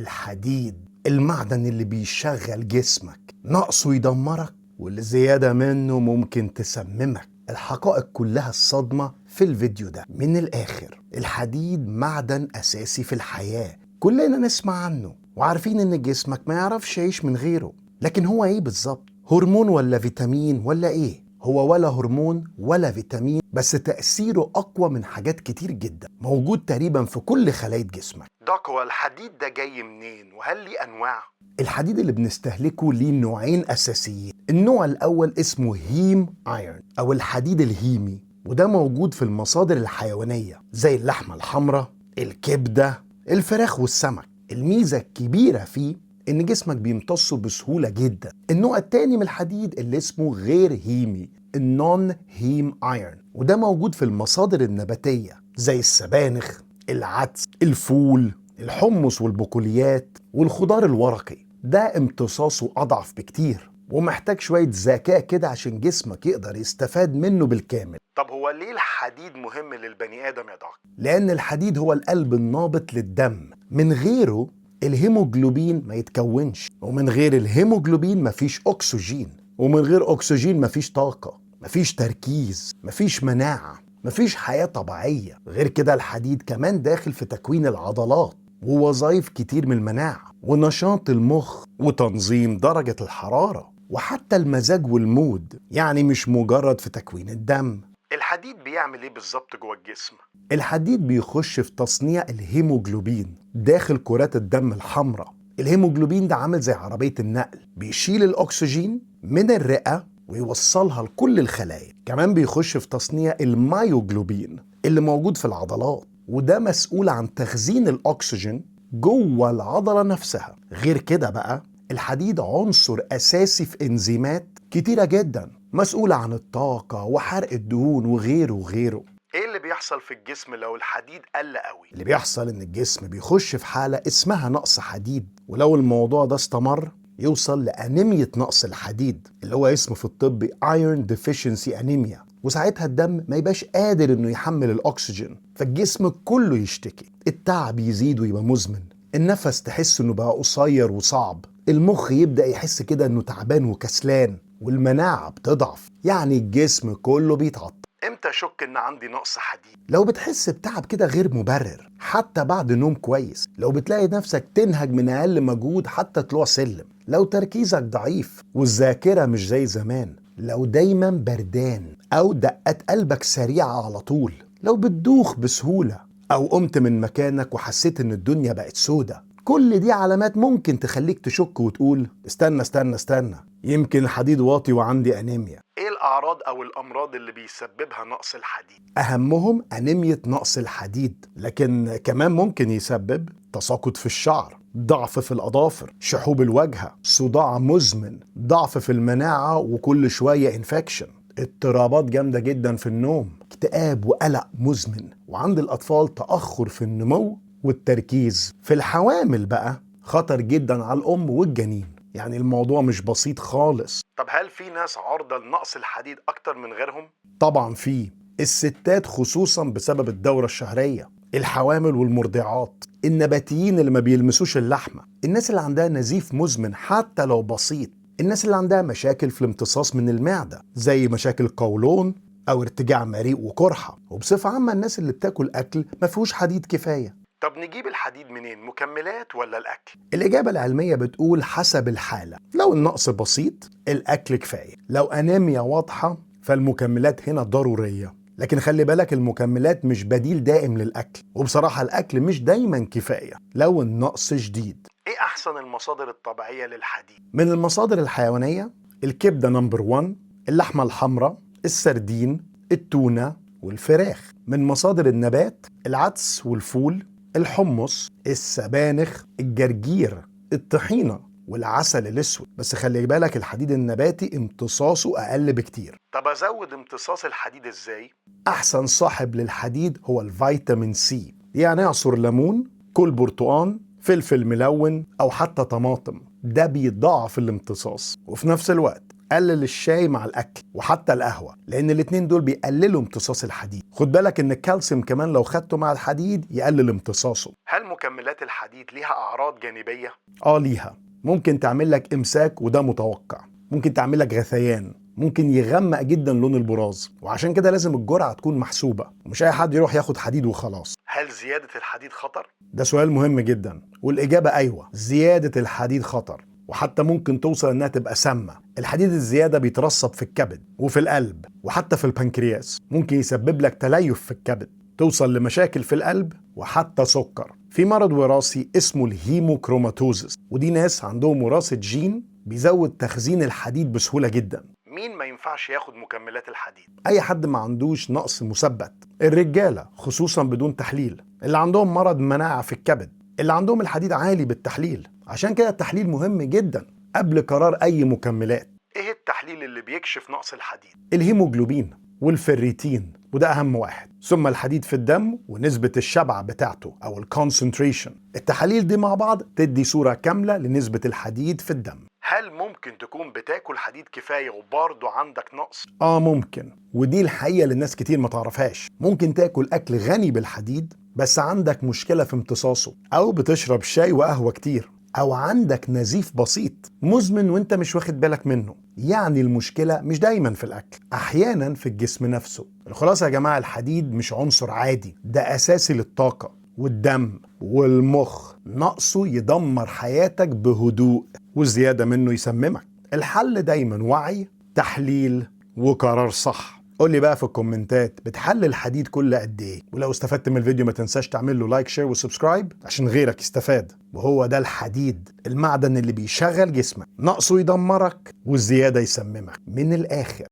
الحديد، المعدن اللي بيشغل جسمك، نقصه يدمرك والزيادة منه ممكن تسممك. الحقائق كلها الصدمة في الفيديو ده. من الآخر، الحديد معدن أساسي في الحياة، كلنا نسمع عنه وعارفين إن جسمك ما يعرفش يعيش من غيره. لكن هو إيه بالظبط؟ هرمون ولا فيتامين ولا إيه؟ هو ولا هرمون ولا فيتامين، بس تأثيره أقوى من حاجات كتير جدا، موجود تقريبا في كل خلايا جسمك. دوك، هو الحديد ده جاي منين وهل ليه أنواع؟ الحديد اللي بنستهلكه ليه نوعين أساسيين. النوع الأول اسمه heme iron أو الحديد الهيمي، وده موجود في المصادر الحيوانية زي اللحمة الحمراء، الكبدة، الفراخ والسمك. الميزة الكبيرة فيه إن جسمك بيمتصه بسهولة جدا. النوع التاني من الحديد اللي اسمه غير هيمي، ال non heme iron، وده موجود في المصادر النباتية زي السبانخ، العدس، الفول، الحمص والبقوليات والخضار الورقي. ده امتصاصه أضعف بكتير ومحتاج شوية ذكاء كده عشان جسمك يقدر يستفاد منه بالكامل. طب هو ليه الحديد مهم للبني آدم يا دكتور؟ لأن الحديد هو القلب النابض للدم، من غيره الهيموجلوبين ما يتكونش، ومن غير الهيموجلوبين مفيش أكسجين، ومن غير أكسجين مفيش طاقة، مفيش تركيز، مفيش مناعة، مفيش حياة طبيعية. غير كده الحديد كمان داخل في تكوين العضلات ووظائف كتير من المناعة ونشاط المخ وتنظيم درجة الحرارة وحتى المزاج وال mood، يعني مش مجرد في تكوين الدم. الحديد بيعمل ايه بالظبط جوه الجسم؟ الحديد بيخش في تصنيع الهيموجلوبين داخل كرات الدم الحمراء. الهيموجلوبين ده عامل زي عربية النقل، بيشيل الأكسجين من الرئة ويوصلها لكل الخلايا. كمان بيخش في تصنيع المايوجلوبين اللي موجود في العضلات، وده مسؤول عن تخزين الأكسجين جوه العضلة نفسها. غير كده بقى الحديد عنصر أساسي في إنزيمات كتيرة جدا مسؤولة عن الطاقة وحرق الدهون وغيره وغيره. ايه اللي بيحصل في الجسم لو الحديد قل قوي؟ اللي بيحصل إن الجسم بيخش في حالة اسمها نقص حديد، ولو الموضوع ده استمر يوصل لأنيميا نقص الحديد اللي هو اسمه في الطب Iron Deficiency Anemia، وساعتها الدم ما يبقاش قادر انه يحمل الاكسجين، فالجسم كله يشتكي، التعب يزيد ويبقى مزمن، النفس تحس انه بقى قصير وصعب، المخ يبدأ يحس كده انه تعبان وكسلان، والمناعة بتضعف، يعني الجسم كله بيتعطل. امتى اشك ان عندي نقص حديد؟ لو بتحس بتعب كده غير مبرر حتى بعد نوم كويس، لو بتلاقي نفسك تنهج من اقل مجهود حتى طلوع سلم، لو تركيزك ضعيف والذاكرة مش زي زمان، لو دايما بردان او دقات قلبك سريعة على طول، لو بتدوخ بسهولة او قمت من مكانك وحسيت ان الدنيا بقت سودة. كل دي علامات ممكن تخليك تشك وتقول استنى استنى استنى، يمكن الحديد واطي وعندي انيميا. ايه الاعراض او الامراض اللي بيسببها نقص الحديد؟ أهمهم أنيميا نقص الحديد، لكن كمان ممكن يسبب تساقط في الشعر، ضعف في الأظافر، شحوب الواجهة، صداع مزمن، ضعف في المناعة وكل شوية infection، اضطرابات جامدة جدا في النوم، اكتئاب وقلق مزمن، وعند الأطفال تأخر في النمو والتركيز. في الحوامل بقى خطر جدا على الأم والجنين، يعني الموضوع مش بسيط خالص. طب هل في ناس عرضة لنقص الحديد اكتر من غيرهم؟ طبعا في الستات خصوصا بسبب الدورة الشهرية، الحوامل والمرضعات، النباتيين اللي ما بيلمسوش اللحمة، الناس اللي عندها نزيف مزمن حتى لو بسيط، الناس اللي عندها مشاكل في الامتصاص من المعدة زي مشاكل قولون أو ارتجاع مريء وقرحة، وبصفة عامة الناس اللي بتاكل أكل ما فيهوش حديد كفاية. طب نجيب الحديد منين، مكملات ولا الاكل؟ الإجابة العلمية بتقول حسب الحالة، لو النقص بسيط الأكل كفاية، لو أنيميا واضحة فالمكملات هنا ضرورية، لكن خلي بالك المكملات مش بديل دائم للأكل، وبصراحة الأكل مش دايما كفاية لو النقص شديد. ايه احسن المصادر الطبيعية للحديد؟ من المصادر الحيوانية الكبدة number 1، اللحمة الحمراء، السردين، التونة والفراخ. من مصادر النبات العدس والفول، الحمص، السبانخ، الجرجير، الطحينة والعسل الأسود. بس خلي بالك الحديد النباتي امتصاصه أقل بكتير. طب ازود امتصاص الحديد ازاي؟ أحسن صاحب للحديد هو الفيتامين سي، يعني اعصر ليمون، كل برتقان، فلفل ملون أو حتى طماطم، ده بيضاعف الامتصاص. وفي نفس الوقت قلل الشاي مع الاكل وحتى القهوة، لان الاتنين دول بيقللوا امتصاص الحديد. خد بالك ان الكالسيوم كمان لو خدته مع الحديد يقلل امتصاصه. هل مكملات الحديد ليها أعراض جانبية؟ اه ليها، ممكن تعمل لك امساك وده متوقع، ممكن تعمل لك غثيان، ممكن يغمق جدا لون البراز، وعشان كده لازم الجرعة تكون محسوبة، ومش اي حد يروح ياخد حديد وخلاص. هل زيادة الحديد خطر؟ ده سؤال مهم جدا، والإجابة أيوة، زيادة الحديد خطر، وحتى ممكن توصل إنها تبقى سامة. الحديد الزيادة بيترسب في الكبد وفي القلب وحتى في البنكرياس، ممكن يسبب لك تليف في الكبد، توصل لمشاكل في القلب وحتى سكر. في مرض وراثي اسمه ال hemochromatosis، ودي ناس عندهم وراثة جين بيزود تخزين الحديد بسهولة جدا. مين ما ينفعش ياخد مكملات الحديد؟ اي حد ما عندوش نقص مثبت، الرجالة خصوصا بدون تحليل، اللي عندهم مرض مناعة في الكبد، اللي عندهم الحديد عالي بالتحليل. عشان كده التحليل مهم جدا قبل قرار اي مكملات. إيه التحليل اللي بيكشف نقص الحديد؟ الهيموجلوبين والفريتين، وده اهم واحد، ثم الحديد في الدم ونسبة الشبع بتاعته او ال concentration. التحاليل دي مع بعض تدي صورة كاملة لنسبة الحديد في الدم. هل ممكن تكون بتاكل حديد كفاية وبرضه عندك نقص؟ اه ممكن، ودي الحقيقة اللي الناس كتير ما تعرفهاش. ممكن تاكل اكل غني بالحديد بس عندك مشكلة في امتصاصه، او بتشرب شاي وقهوة كتير، او عندك نزيف بسيط مزمن وانت مش واخد بالك منه. يعني المشكلة مش دايما في الاكل، احيانا في الجسم نفسه. الخلاصة يا جماعة، الحديد مش عنصر عادي، ده اساسي للطاقة والدم والمخ. نقصه يدمر حياتك بهدوء، والزيادة منه يسممك. الحل دايما وعي، تحليل، وقرار صح. قول لي بقى في الكومنتات، بتحلل الحديد كل قد ايه؟ ولو استفدت من الفيديو ما تنساش تعمل له like، share و subscribe عشان غيرك يستفاد. وهو ده الحديد، المعدن اللي بيشغل جسمك، نقصه يدمرك والزيادة يسممك من الآخر.